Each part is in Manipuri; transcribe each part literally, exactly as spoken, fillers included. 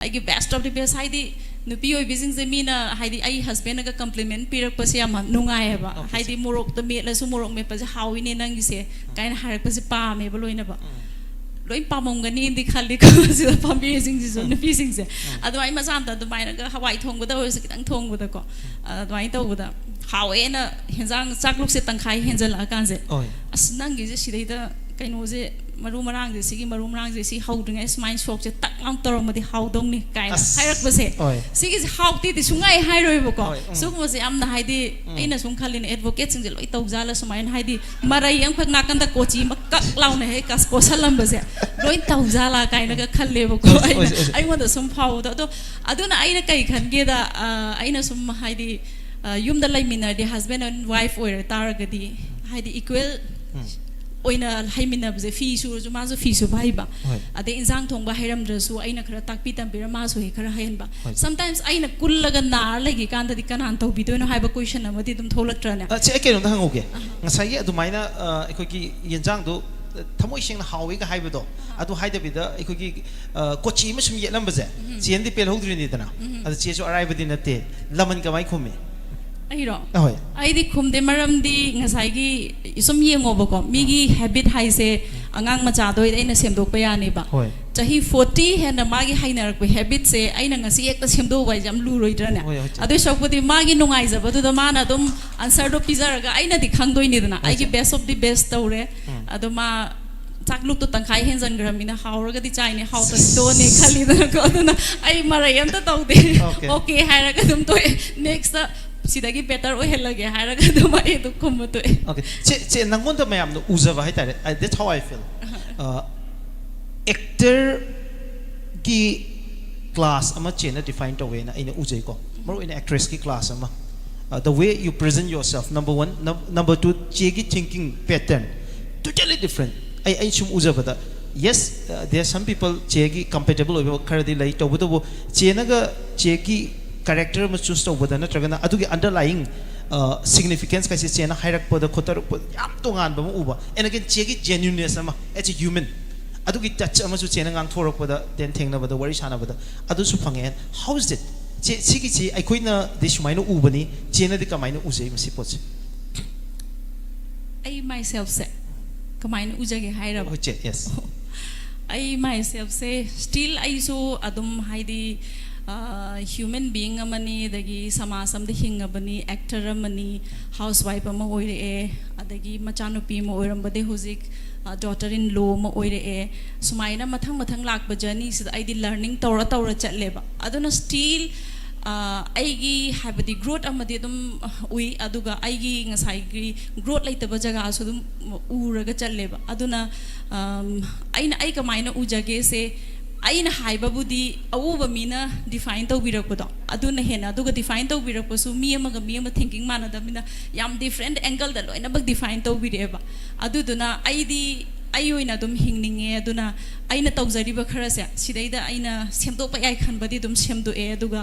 ꯑꯩꯒꯤ best of the best, ꯍꯥꯏꯗꯤ ꯅꯨꯄꯤ ꯑꯣꯏꯕꯤꯁꯤꯡꯁꯦ ꯃꯤꯅ, ꯍꯥꯏꯗꯤ ꯑꯩ husbandꯅꯒ compliment ꯄꯤꯔꯛꯄꯁꯦ ꯌꯥꯝ ꯅꯨꯡꯉꯥꯏꯌꯦꯕ꯫ Okay, ꯍꯥꯏꯗꯤ ꯁꯦ꯫ ꯃꯣꯔꯣꯛꯇ ꯃꯦꯠꯂꯁꯨ "ꯃꯣꯔꯣꯛ ꯃꯦꯠꯄꯁꯦ ꯍꯥꯎꯏꯅꯦ ꯅꯪꯒꯤꯁꯦ" ꯀꯥꯏꯅ ꯍꯥꯏꯔꯛꯄꯁꯦ ꯄꯥꯝꯃꯦꯕ ꯂꯣꯏꯅꯃꯛ꯫ ꯎꯝ꯫ ꯂꯣꯏ ꯄꯥꯝꯃꯝꯒꯅꯤꯗꯤ ꯈꯜꯂꯤꯀꯣ, ꯁꯤꯗ ꯐꯝꯕꯤꯔꯤꯁꯤꯡꯁꯤꯁꯨ, ꯎꯝ꯫ ꯅꯨꯄꯤꯁꯤꯡꯁꯦ꯫ ꯎꯝ꯫ ꯑꯗꯨꯃꯥꯏꯅ ꯃꯆꯥ ꯑꯝꯇ ꯑꯗꯨꯃꯥꯏꯅꯒ ꯍꯋꯥꯏ ꯊꯣꯡꯕꯗ ꯑꯣꯏꯔꯁꯨ ꯈꯤꯇꯪ ꯊꯣꯡꯕꯗꯀꯣ꯫ ꯎꯝ꯫ ꯑꯗꯨꯃꯥꯏꯅ ꯇꯧꯕꯗ ꯍꯥꯎꯋꯦꯅ ꯍꯦꯟꯖꯥꯡ ꯆꯥꯛꯂꯨꯛꯁꯦ ꯇꯪꯈꯥꯏ ꯍꯦꯟꯖꯜꯂꯛꯑꯀꯥꯟꯁꯦ, ꯍꯣꯏ꯫ "ꯑꯁ, ꯅꯪꯒꯤꯁꯦ ꯁꯤꯗꯩꯗ ꯀꯩꯅꯣꯁꯦ, ꯃꯔꯨ ꯃꯔꯥꯡꯁꯦ, ꯁꯤꯒꯤ ꯃꯔꯨ ꯃꯔꯥꯡꯁꯦ ꯁꯤ ꯍꯧꯗ꯭ꯔꯤꯉꯩ ꯁꯨꯃꯥꯏꯅ ꯁꯣꯛꯁꯦ ꯇꯛ ꯂꯥꯎ ꯇꯧꯔꯝꯃꯗꯤ ꯍꯥꯎꯗꯧꯅꯤ" ꯀꯥꯏꯅ ꯑꯁ, ꯍꯥꯏꯔꯛꯄꯁꯦ꯫ ꯍꯣꯏ꯫ ꯁꯤꯒꯤꯁꯦ ꯍꯥꯎꯇꯦꯗꯤ ꯁꯨꯡꯍꯥꯏ ꯍꯥꯏꯔꯣꯏꯕꯀꯣ꯫ ꯍꯣꯏ, ꯎꯝ꯫ ꯁꯤꯒꯨꯝꯕꯁꯦ ꯌꯥꯝꯅ ꯍꯥꯏꯗꯤ ꯎꯝ꯫ ꯑꯩꯅ ꯁꯨꯝ ꯈꯜꯂꯤꯅꯦ, advocateꯁꯤꯡꯁꯦ ꯂꯣꯏ ꯇꯧꯖꯥꯠꯂ ꯁꯨꯃꯥꯏꯅ, ꯍꯥꯏꯗꯤ ꯃꯔꯩ ꯑꯃꯈꯛ ꯅꯥꯀꯟꯗ ꯀꯣꯆꯤ ꯑꯃ ꯀꯛ ꯂꯥꯎꯅ ꯍꯦꯛ ꯀꯁ-, ꯀꯣꯠꯁꯜꯂꯝꯕꯁꯦ ꯂꯣꯏ ꯇꯧꯖꯥꯠꯂ ꯀꯥꯏꯅꯒ ꯈꯜꯂꯦꯕꯀꯣ꯫ ꯑꯣꯏꯁꯦ, ꯑꯩꯅ, ꯑꯣꯏꯁꯦ, ꯑꯣꯏꯁꯦ꯫ ꯑꯩꯉꯣꯟꯗ ꯁꯨꯝ ꯐꯥꯎꯕꯗꯣ꯫ ꯑꯗꯣ ꯑꯗꯨꯅ ꯑꯩꯅ ꯀꯩ ꯈꯟꯒꯦꯗ, ꯑ, ꯑꯩꯅ ꯁꯨꯝ ꯍꯥꯏꯗꯤ, ꯑ, ꯌꯨꯝꯗ ꯂꯩꯃꯤꯟꯅꯔꯗꯤ husband and wife ꯑꯣꯏꯔ ꯇꯥꯔꯒꯗꯤ ꯍꯥꯏꯗꯤ equal ꯎꯝ꯫ ꯑꯣꯏꯅ ꯍꯩꯃꯤꯟꯅꯕꯁꯦ, ꯐꯤ ꯁꯨꯔꯁꯨ ꯃꯥꯁꯨ ꯐꯤ ꯁꯨꯕ ꯍꯩꯕ, ꯍꯣꯏ꯫ ꯑꯗꯩ ꯏꯟꯁꯥꯡ ꯊꯣꯡꯕ ꯍꯩꯔꯝꯗ꯭ꯔꯁꯨ ꯑꯩꯅ ꯈꯔ ꯇꯥꯛꯄꯤ ꯇꯝꯕꯤꯔ ꯃꯥꯁꯨ ꯍꯦꯛ ꯈꯔ ꯍꯩꯍꯟꯕ꯫ ꯍꯣꯏ꯫ Sometimes ꯑꯩꯅ ꯀꯨꯜꯂꯒ ꯅꯥꯔ ꯂꯩꯈꯤ ꯀꯥꯟꯗꯗꯤ ꯀꯅꯥꯅ ꯇꯧꯕꯤꯗꯣꯏꯅꯣ ꯍꯥꯏꯕ question ꯑꯃꯗꯤ ꯑꯗꯨꯝ ꯊꯣꯛꯂꯛꯇ꯭ꯔꯅꯦ? ꯑ, ꯁꯤ ꯑꯩ ꯀꯩꯅꯣꯝꯇ ꯍꯪꯍꯧꯒꯦ꯫ ꯑꯍ꯫ ꯉꯁꯥꯏꯒꯤ ꯑꯗꯨꯃꯥꯏꯅ, ꯑ, ꯑꯩꯈꯣꯏꯒꯤ ꯌꯦꯟꯁꯥꯡꯗꯣ, ꯑ, ꯊꯃꯣꯏ ꯁꯦꯡꯅ ꯍꯥꯎꯋꯤꯒ ꯍꯥꯏꯕꯗꯣ, ꯑꯍ꯫ ꯑꯗꯨ ꯍꯥꯏꯗꯕꯤꯗ ꯑꯩꯈꯣꯏꯒꯤ, ꯑ, ꯀꯣꯆꯤ ꯑꯃ ꯁꯨꯝ ꯌꯦꯠꯂꯝꯕꯁꯦ, ꯎꯝ꯫ ꯆꯦꯅꯗꯤ ꯄꯦꯜꯍꯧꯗ꯭ꯔꯤꯅꯤꯗꯅ꯫ ꯎꯝ꯫ ꯑꯗ ꯆꯦꯁꯨ ꯑꯔꯥꯏꯕꯗꯤ ꯅꯠꯇꯦ꯫ ꯂꯃꯟ ꯀꯃꯥꯏꯅ ꯈꯨꯝꯃꯤ? ꯑꯩꯔꯣ? ꯑꯍꯣꯏ꯫ ꯑꯩꯗꯤ ꯈꯨꯝꯗꯦ, ꯃꯔꯝꯗꯤ ꯉꯁꯥꯏꯒꯤ ꯁꯨꯝ ꯌꯦꯡꯉꯣꯕꯀꯣ, ꯃꯤꯒꯤ ꯎꯝ꯫ Habit ꯍꯥꯏꯁꯦ ꯎꯝ꯫ ꯑꯉꯥꯡ ꯃꯆꯥꯗ ꯑꯣꯏꯔꯗꯤ ꯑꯩꯅ ꯁꯦꯝꯗꯣꯛꯄ ꯌꯥꯅꯦꯕ꯫ ꯍꯣꯏ꯫ ꯆꯍꯤ forty ꯍꯦꯟꯅ ꯃꯥꯒꯤ ꯍꯩꯅꯔꯛꯄ habitꯁꯦ ꯑꯩꯅ ꯉꯁꯤ ꯍꯦꯛꯇ ꯁꯦꯝꯗꯣꯛꯎꯕ ꯍꯥꯏꯁꯦ ꯌꯥꯝ ꯂꯨꯔꯣꯏꯗ꯭ꯔꯅꯦ? ꯍꯣꯏ, ꯍꯣꯏ, ꯆꯨꯝꯃꯤ꯫ ꯑꯗꯨꯏ ꯁꯔꯨꯛꯄꯨꯗꯤ ꯃꯥꯒꯤ ꯅꯨꯡꯉꯥꯏꯖꯕꯗꯨꯗ ꯃꯥꯅ ꯑꯗꯨꯝ answerꯗꯣ ꯄꯤꯖꯔꯒ ꯑꯩꯅꯗꯤ ꯈꯪꯗꯣꯏꯅꯤꯗꯅ꯫ ꯍꯣꯏ, ꯑꯩꯒꯤ ꯆꯨꯝꯃꯤ꯫ Best of the best ꯇꯧꯔꯦ꯫ ꯎꯝ꯫ ꯑꯗꯣ ꯃꯥ ꯆꯥꯛꯂꯨꯛꯇꯣ ꯇꯪꯈꯥꯏ ꯍꯦꯟꯖꯟꯈ꯭ꯔꯃꯤꯅ ꯍꯥꯎꯔꯒꯗꯤ ꯆꯥꯏꯅꯦ, ꯍꯥꯎꯇ꯭ꯔꯗꯤ ꯇꯣꯛꯑꯅꯦ ꯈꯜꯂꯤꯗꯅꯀꯣ꯫ ꯑꯗꯨꯅ ꯑꯩ ꯃꯔꯩ ꯑꯝꯇ ꯇꯧꯗꯦ꯫ Okay꯫ Okay ꯍꯥꯏꯔꯒ ꯑꯗꯨꯝ ꯇꯣꯛꯑꯦ꯫ Nextꯇ ꯁꯤꯗꯒꯤ better ꯑꯣꯏꯍꯜꯂꯒꯦ ꯍꯥꯏꯔꯒ ꯑꯗꯨꯝ ꯑꯩ ꯑꯗꯨꯝ ꯈꯨꯝꯃ ꯇꯣꯛꯑꯦ꯫ Okay꯫ ꯆꯦ, ꯆꯦ, ꯅꯪꯉꯣꯟꯗ ꯃꯌꯥꯝꯅ ꯎꯖꯕ ꯍꯥꯏꯇꯥꯔꯦ꯫ I, that's how I feel꯫ ꯑꯍ꯫ ꯑ, actorꯒꯤ class ꯑꯃ ꯆꯦꯅ define ꯇꯧꯋꯦꯅ ꯑꯩꯅ ꯎꯖꯩꯀꯣ꯫ ꯃꯔꯨꯑꯣꯏꯅ actressꯀꯤ class ꯑꯃ꯫ ꯑ, the way you present yourself, number one, num-, number two, ꯆꯦꯒꯤ thinking pattern totally different꯫ ꯑꯩ, ꯑꯩ ꯁꯨꯝ ꯎꯖꯕꯗ, yes, uh, there are some people ꯆꯦꯒꯤ compatible ꯑꯣꯏꯕ ꯈꯔꯗꯤ ꯂꯩ, ꯇꯧꯕꯇꯕꯨ ꯆꯦꯅꯒ ꯆꯦꯒꯤ character ꯑꯃ choose ꯇꯧꯕꯗ ꯅꯠꯇ꯭ꯔꯒꯅ ꯑꯗꯨꯒꯤ underlying, uh, significance ꯀꯥꯏꯁꯦ ꯆꯦꯅ ꯍꯥꯏꯔꯛꯄꯗ ꯈꯣꯠꯇꯔꯛꯄꯗ ꯌꯥꯝ ꯇꯣꯉꯥꯟꯕ ꯑꯃ ꯎꯕ꯫ And again, ꯆꯦꯒꯤ genuineness ꯑꯃ as a human꯫ ꯑꯗꯨꯒꯤ touch ꯑꯃꯁꯨ ꯆꯦꯅ ꯉꯥꯡꯊꯣꯔꯛꯄꯗ, then ꯊꯦꯡꯅꯕꯗ, ꯋꯥꯔꯤ ꯁꯥꯟꯅꯕꯗ ꯑꯗꯨꯁꯨ ꯐꯪꯉꯦ꯫ How is it? ꯆꯦ, ꯁꯤꯒꯤꯁꯤ ꯑꯩꯈꯣꯏꯅꯗꯤ ꯁꯨꯃꯥꯏꯅ ꯎꯕꯅꯤ, ꯆꯦꯅꯗꯤ ꯀꯃꯥꯏꯅ ꯎꯖꯩ ꯃꯁꯤ ꯄꯣꯠꯁꯦ? ꯑꯩ myself ꯁꯦ ꯀꯃꯥꯏꯅ ꯎꯖꯒꯦ ꯍꯥꯏꯔꯕ? ꯍꯣꯏ ꯆꯦ, yes. ꯑꯩ myself ꯁꯦ still ꯑꯩꯁꯨ ꯑꯗꯨꯝ, ꯍꯥꯏꯗꯤ, human being ꯑꯃꯅꯤ, ꯑꯗꯒꯤ ꯁꯃꯥꯖ ꯑꯃꯗ ꯍꯤꯡꯉꯕꯅꯤ, actor ꯑꯃꯅꯤ, housewife ꯑꯃ ꯑꯣꯏꯔꯛꯑꯦ, ꯑꯗꯒꯤ ꯃꯆꯥꯅꯨꯄꯤ ꯑꯃ ꯑꯣꯏꯔꯝꯕꯗꯒꯤ ꯍꯧꯖꯤꯛ daughter in law ꯑꯃ ꯑꯣꯏꯔꯛꯑꯦ꯫ ꯁꯨꯃꯥꯏꯅ ꯃꯊꯪ ꯃꯊꯪ ꯂꯥꯛꯄ journey ꯁꯤꯗ ꯑꯩꯗꯤ learning ꯇꯧꯔ ꯇꯧꯔ ꯆꯠꯂꯦꯕ꯫ ꯑꯗꯨꯅ still ꯑꯩꯒꯤ, ꯍꯥꯏꯕꯗꯤ, growth ꯑꯃꯗꯤ ꯑꯗꯨꯝ ꯎꯏ꯫ ꯑꯗꯨꯒ ꯑꯩꯒꯤ ꯉꯁꯥꯏꯒꯤ growth ꯂꯩꯇꯕ ꯖꯒꯥꯁꯨ ꯑꯗꯨꯝ ꯎꯔꯒ ꯆꯠꯂꯦꯕ꯫ ꯑꯗꯨꯅ ꯑꯩꯅ, ꯑꯩ ꯀꯃꯥꯏꯅ ꯎꯖꯒꯦꯁꯦ, ꯑꯩꯅ ꯍꯥꯏꯕꯕꯨꯗꯤ ꯑꯎꯕ ꯃꯤꯅ define ꯇꯧꯕꯤꯔꯛꯄꯗꯣ ꯑꯗꯨꯅ ꯍꯦꯟꯅ, ꯑꯗꯨꯒ define ꯇꯧꯕꯤꯔꯛꯄꯁꯨ ꯃꯤ ꯑꯃꯒ ꯃꯤ ꯑꯃ thinking ꯃꯥꯟꯅꯗꯕꯅꯤꯅ ꯌꯥꯝ different angle ꯗ ꯂꯣꯏꯅꯃꯛ define ꯇꯧꯕꯤꯔꯛꯑꯦꯕ꯫ ꯑꯗꯨꯗꯨꯅ ꯑꯩꯗꯤ ꯑꯩ ꯑꯣꯏꯅ ꯑꯗꯨꯝ ꯍꯤꯡꯅꯤꯡꯉꯦ꯫ ꯑꯗꯨꯅ ꯑꯩꯅ ꯇꯧꯖꯔꯤꯕ ꯈꯔꯁꯦ ꯁꯤꯗꯩꯗ ꯑꯩꯅ ꯁꯦꯝꯗꯣꯛꯄ ꯌꯥꯏ ꯈꯟꯕꯗꯤ ꯑꯗꯨꯝ ꯁꯦꯝꯗꯣꯛꯑꯦ꯫ ꯑꯗꯨꯒ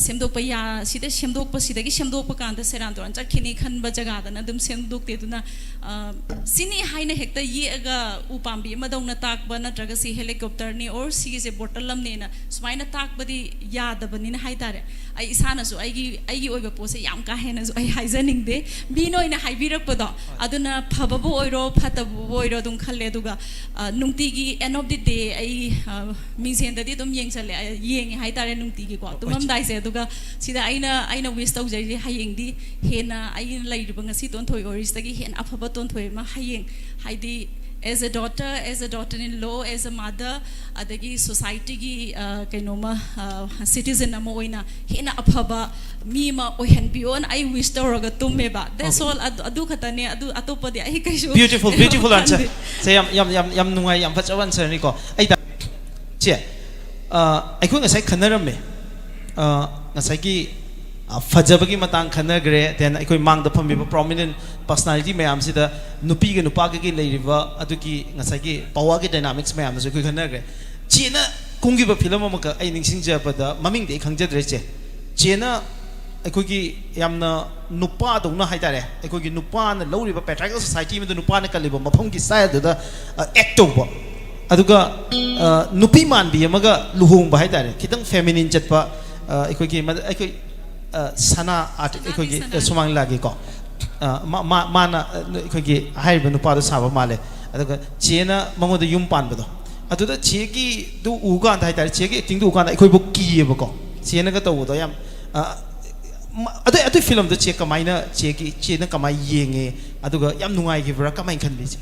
ꯁꯦꯝꯗꯣꯛꯄ ꯌꯥ ꯁꯤꯗ ꯁꯦꯝꯗꯣꯛꯄ ꯁꯤꯗꯒꯤ ꯁꯦꯝꯗꯣꯛꯄ ꯀꯥꯟꯗ ꯁꯦꯔꯥꯟ ꯇꯨꯔꯥꯟ ꯆꯠꯈꯤꯅꯤ ꯈꯟꯕ ꯖꯒꯥꯗꯅ ꯑꯗꯨꯝ ꯁꯦꯝꯗꯣꯛꯇꯦ꯫ ꯑꯗꯨꯅ ꯁꯤꯅꯤ ꯍꯥꯏꯅ ꯍꯦꯛꯇ ꯌꯦꯛꯑꯒ ꯎ ꯄꯥꯝꯕꯤ ꯑꯃꯗꯧꯅ ꯇꯥꯛꯄ, ꯅꯠꯇ꯭ꯔꯒ ꯁꯤ helicopter ꯅꯤ or ꯁꯤꯒꯤꯁꯦ bottle ꯑꯃꯅꯦꯅ ꯁꯨꯃꯥꯏꯅ ꯇꯥꯛꯄꯗꯤ ꯌꯥꯗꯕꯅꯤꯅ ꯍꯥꯏꯇꯥꯔꯦ꯫ ꯑꯩ ꯏꯁꯥꯅꯁꯨ ꯑꯩꯒꯤ, ꯑꯩꯒꯤ ꯑꯣꯏꯕ ꯄꯣꯠꯁꯦ ꯌꯥꯝ ꯀꯥ ꯍꯦꯟꯅꯁꯨ ꯑꯩ ꯍꯥꯏꯖꯅꯤꯡꯗꯦ꯫ ꯃꯤꯅ ꯑꯣꯏꯅ ꯍꯥꯏꯕꯤꯔꯛꯄꯗꯣ ꯑꯗꯨꯅ ꯐꯕꯕꯨ ꯑꯣꯏꯔꯣ ꯐꯠꯇꯕꯕꯨ ꯑꯣꯏꯔꯣ ꯑꯗꯨꯝ ꯈꯜꯂꯦ꯫ ꯑꯗꯨꯒ ꯅꯨꯡꯇꯤꯒꯤ end of the day ꯑꯩ ꯃꯤꯡꯁꯦꯟꯗꯗꯤ ꯑꯗꯨꯝ ꯌꯦꯡꯁꯜꯂꯦ, ꯌꯦꯡꯉꯦ ꯍꯥꯏꯇꯥꯔꯦ ꯅꯨꯡꯇꯤꯒꯤꯀꯣ ꯇꯨꯝꯃꯝꯗꯥꯏꯁꯦ꯫ ꯑꯗꯨꯒ ꯁꯤꯗ ꯑꯩꯅ, ꯑꯩꯅ wish ꯇꯧꯖꯔꯤꯁꯦ ꯍꯌꯦꯡꯗꯤ ꯍꯦꯟꯅ ꯑꯩꯅ ꯂꯩꯔꯤꯕ ꯉꯁꯤ ꯇꯣꯟꯊꯣꯏ ꯑꯣꯏꯔꯤꯁꯤꯗꯒꯤ ꯍꯦꯟꯅ ꯑꯐꯕ ꯇꯣꯟꯊꯣꯏ ꯑꯃ ꯍꯌꯦꯡ, ꯍꯥꯏꯗꯤ, as a daughter, as a daughter in law, as a mother, ꯑꯗꯒꯤ society ꯒꯤ ꯀꯩꯅꯣꯃ citizen ꯑꯃ ꯑꯣꯏꯅ ꯍꯦꯟꯅ ꯑꯐꯕ ꯃꯤ ꯑꯃ ꯑꯣꯏꯍꯟꯕꯤꯌꯣꯅ ꯑꯩ wish ꯇꯧꯔꯒ ꯇꯨꯝꯃꯦꯕ꯫ That's all. ꯑꯗꯨ, ꯑꯗꯨ ꯈꯛꯇꯅꯦ꯫ ꯑꯗꯨ ꯑꯇꯣꯞꯄꯗꯤ ꯑꯩ ꯀꯩꯁꯨ Beautiful, beautiful answer. ꯈꯟꯗꯦ꯫ ꯁꯦ, ꯌꯥꯝ, ꯌꯥꯝ, ꯌꯥꯝ, ꯌꯥꯝ ꯅꯨꯡꯉꯥꯏ, ꯌꯥꯝ ꯐꯖꯕ answer ꯅꯤꯀꯣ꯫ ꯑꯩ ꯇ-, ꯆꯦ, ꯑꯩꯈꯣꯏ ꯉꯁꯥꯏ ꯈꯟꯅꯔꯝꯃꯦ꯫ ꯉꯁꯥꯏꯒꯤ ꯐꯖꯕꯒꯤ ꯃꯇꯥꯡ ꯈꯟꯅꯈ꯭ꯔꯦ, then ꯑꯩꯈꯣꯏ ꯃꯥꯡꯗ ꯐꯝꯃꯤꯕ prominent personality ꯃꯌꯥꯝꯁꯤꯗ ꯅꯨꯄꯤꯒ ꯅꯨꯄꯥꯒꯒꯤ ꯂꯩꯔꯤꯕ ꯑꯗꯨꯒꯤ ꯉꯁꯥꯏꯒꯤ power ꯒꯤ dynamics ꯃꯌꯥꯝꯗꯁꯨ ꯑꯩꯈꯣꯏ ꯈꯟꯅꯈ꯭ꯔꯦ꯫ ꯆꯦꯅ ꯀꯨꯝꯈꯤꯕ film ꯑꯃꯈꯛ ꯑꯩ ꯅꯤꯡꯁꯤꯡꯖꯕꯗ, ꯃꯃꯤꯡꯗꯤ ꯑꯩ ꯈꯪꯖꯗ꯭ꯔꯦ ꯆꯦ꯫ ꯆꯦꯅ ꯑꯩꯈꯣꯏꯒꯤ ꯌꯥꯝꯅ ꯅꯨꯄꯥꯗꯧꯅ ꯍꯥꯏꯇꯥꯔꯦ, ꯑꯩꯈꯣꯏꯒꯤ ꯅꯨꯄꯥꯅ ꯂꯧꯔꯤꯕ patriarchal society ꯑꯃꯗ ꯅꯨꯄꯥꯅ ꯀꯜꯂꯤꯕ ꯃꯐꯝꯒꯤ style ꯗꯨꯗ act ꯇꯧꯕ꯫ ꯑꯗꯨꯒ ꯑ, ꯅꯨꯄꯤ ꯃꯥꯟꯕꯤ ꯑꯃꯒ ꯂꯨꯍꯣꯡꯕ ꯍꯥꯏꯇꯥꯔꯦ, ꯈꯤꯇꯪ ꯐꯦꯃꯤꯅꯤꯟ ꯆꯠꯄ, ꯑ, ꯑꯩꯈꯣꯏꯒꯤ ꯃꯗ-, ꯑꯩꯈꯣꯏ, ꯑ, ꯁꯅꯥ ꯑꯥꯔꯠ, ꯑꯩꯈꯣꯏꯒꯤ, ꯑ, ꯁꯨꯃꯥꯡ ꯂꯤꯂꯥꯒꯤꯀꯣ, ꯑ, ꯃꯥ-, ꯃꯥ-, ꯃꯥꯅ, ꯑ, ꯑꯩꯈꯣꯏꯒꯤ ꯍꯥꯏꯔꯤꯕ ꯅꯨꯄꯥꯗꯣ ꯁꯥꯕ ꯃꯥꯜꯂꯦ꯫ ꯑꯗꯨꯒ ꯆꯦꯅ ꯃꯉꯣꯟꯗ ꯌꯨꯝ ꯄꯥꯟꯕꯗꯣ, ꯑꯗꯨꯗ ꯆꯦꯒꯤꯗꯨ ꯎ ꯀꯥꯟꯗ ꯍꯥꯏꯇꯥꯔꯦ, ꯆꯦꯒꯤ ꯑꯦꯛꯇꯤꯡꯗꯨ ꯎ ꯀꯥꯟꯗ ꯑꯩꯈꯣꯏꯕꯨ ꯀꯤꯌꯦꯕꯀꯣ, ꯆꯦꯅꯒ ꯇꯧꯕꯗꯣ ꯌꯥꯝ, ꯑ, ꯃ-, ꯑꯗꯨ, ꯑꯗꯨ ꯐꯤꯂꯝꯗꯣ ꯆꯦ ꯀꯃꯥꯏꯅ, ꯆꯦꯒꯤ, ꯆꯦꯅ ꯀꯃꯥꯏꯅ ꯌꯦꯡꯉꯦ? ꯑꯗꯨꯒ ꯌꯥꯝ ꯅꯨꯡꯉꯥꯏꯈꯤꯕ꯭ꯔꯥ? ꯀꯃꯥꯏꯅ ꯈꯟꯕꯤ ꯆꯦ?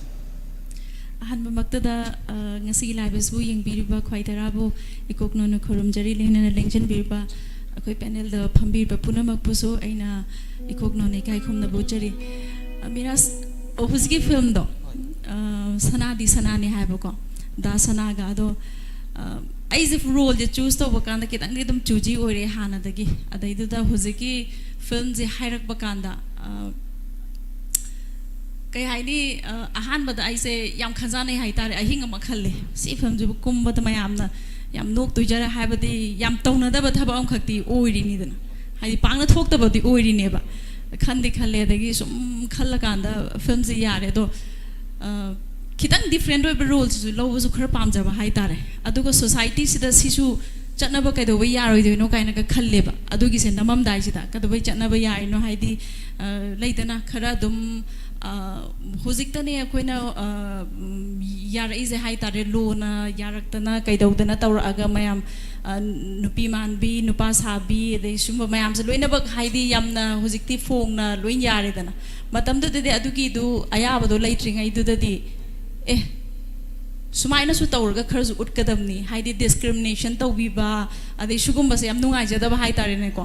ꯑꯍꯥꯟꯕꯃꯛꯇꯗ, ꯑ, ꯉꯁꯤꯒꯤ live ꯑꯁꯤꯕꯨ ꯌꯦꯡꯕꯤꯔꯤꯕ ꯈ꯭ꯋꯥꯏ ꯇꯔꯥꯕꯨ ꯏꯀꯣꯛ ꯅꯧꯅ ꯈꯨꯔꯨꯝꯖꯔꯤ, ꯂꯣꯏꯅꯅ ꯂꯦꯡꯖꯟꯕꯤꯔꯤꯕ ꯑꯩꯈꯣꯏ panel ꯗ ꯐꯝꯕꯤꯔꯤꯕ ꯄꯨꯝꯅꯃꯛꯄꯨꯁꯨ ꯑꯩꯅ ꯏꯀꯣꯛ ꯅꯧꯅ ꯏꯀꯥꯏ ꯈꯨꯝꯅꯕ ꯎꯠꯆꯔꯤ꯫ ꯑ, ꯃꯤꯔꯥꯖ, ꯑꯣ, ꯍꯧꯖꯤꯛꯀꯤ ꯐꯤꯂꯝꯗꯣ, ꯑ, ꯁꯅꯥꯗꯤ ꯁꯅꯥꯅꯤ ꯍꯥꯏꯕꯀꯣ, ꯗꯥ ꯁꯅꯥꯒ꯫ ꯑꯗꯣ, ꯑ, ꯑꯩꯁꯦ role ꯁꯦ choose ꯇꯧꯕ ꯀꯥꯟꯗ ꯈꯤꯇꯪꯗꯤ ꯑꯗꯨꯝ choosy ꯑꯣꯏꯔꯦ ꯍꯥꯟꯅꯗꯒꯤ꯫ ꯑꯗꯩꯗꯨꯗ ꯍꯧꯖꯤꯛꯀꯤ ꯐꯤꯂꯝꯁꯦ ꯍꯥꯏꯔꯛꯄ ꯀꯥꯟꯗ, ꯑ, ꯀꯩ ꯍꯥꯏꯅꯤ, ꯑ, ꯑꯍꯥꯟꯕꯗ ꯑꯩꯁꯦ ꯌꯥꯝ ꯈꯟꯖꯥꯟꯅꯩ ꯍꯥꯏꯇꯥꯔꯦ, ꯑꯍꯤꯡ ꯑꯃ ꯈꯜꯂꯦ, "ꯁꯤ ꯐꯤꯂꯝꯁꯤꯕꯨ ꯀꯨꯝꯕꯗ ꯃꯌꯥꯝꯅ ꯌꯥꯝ ꯅꯣꯛꯇꯣꯏꯖꯥꯔꯥ?" ꯍꯥꯏꯕꯗꯤ ꯌꯥꯝ ꯇꯧꯅꯗꯕ ꯊꯕꯛ ꯑꯃꯈꯛꯇꯤ ꯑꯣꯏꯔꯤꯅꯤꯗꯅ, ꯍꯥꯏꯗꯤ ꯄꯥꯛꯅ ꯊꯣꯛꯇꯕꯗꯤ ꯑꯣꯏꯔꯤꯅꯦꯕ꯫ ꯈꯟꯗꯤ ꯈꯜꯂꯦ, ꯑꯗꯒꯤ ꯁꯨꯝ ꯈꯜꯂꯀꯥꯟꯗ ꯐꯤꯂꯝꯁꯦ ꯌꯥꯔꯦ꯫ ꯑꯗꯣ, ꯑ, ꯈꯤꯇꯪ different ꯑꯣꯏꯕ role ꯁꯤꯁꯨ ꯂꯧꯕꯁꯨ ꯈꯔ ꯄꯥꯝꯖꯕ ꯍꯥꯏꯇꯥꯔꯦ꯫ ꯑꯗꯨꯒ society ꯁꯤꯗ ꯁꯤꯁꯨ ꯆꯠꯅꯕ ꯀꯩꯗꯧꯕꯩ ꯌꯥꯔꯣꯏꯗꯣꯏꯅꯣ ꯀꯥꯏꯅꯒ ꯈꯜꯂꯦꯕ꯫ ꯑꯗꯨꯒꯤꯁꯦ ꯅꯝꯃꯝꯗꯥꯏꯁꯤꯗ ꯀꯩꯗꯧꯕꯩ ꯆꯠꯅꯕ ꯌꯥꯔꯤꯅꯣ? ꯍꯥꯏꯗꯤ, ꯑ, ꯂꯩꯗꯅ ꯈꯔ ꯑꯗꯨꯝ, ꯑ, ꯍꯧꯖꯤꯛꯇꯅꯦ ꯑꯩꯈꯣꯏꯅ, ꯑ, ꯎꯝ, ꯌꯥꯔꯛꯏꯁꯦ ꯍꯥꯏꯇꯥꯔꯦ, ꯂꯣꯅ ꯌꯥꯔꯛꯇꯅ ꯀꯩꯗꯧꯗꯅ ꯇꯧꯔꯛꯑꯒ ꯃꯌꯥꯝ, ꯑ, ꯅꯨꯄꯤ ꯃꯥꯟꯕꯤ, ꯅꯨꯄꯥ ꯁꯥꯕꯤ, ꯑꯗꯩ ꯁꯨꯝꯕ ꯃꯌꯥꯝꯁꯦ ꯂꯣꯏꯅꯃꯛ ꯍꯥꯏꯗꯤ ꯌꯥꯝꯅ ꯍꯧꯖꯤꯛꯇꯤ ꯐꯣꯡꯅ ꯂꯣꯏ ꯌꯥꯔꯦꯗꯅ꯫ ꯃꯇꯝꯗꯨꯗꯗꯤ ꯑꯗꯨꯒꯤꯗꯨ ꯑꯌꯥꯕꯗꯣ ꯂꯩꯇ꯭ꯔꯤꯉꯩꯗꯨꯗꯗꯤ, ꯑꯦ, ꯁꯨꯃꯥꯏꯅꯁꯨ ꯇꯧꯔꯒ ꯈꯔꯁꯨ ꯎꯠꯀꯗꯕꯅꯤ, ꯍꯥꯏꯗꯤ discrimination ꯇꯧꯕꯤꯕ, ꯑꯗꯩ ꯁꯤꯒꯨꯝꯕꯁꯦ ꯌꯥꯝ ꯅꯨꯡꯉꯥꯏꯖꯗꯕ ꯍꯥꯏꯇꯥꯔꯦꯅꯦꯀꯣ꯫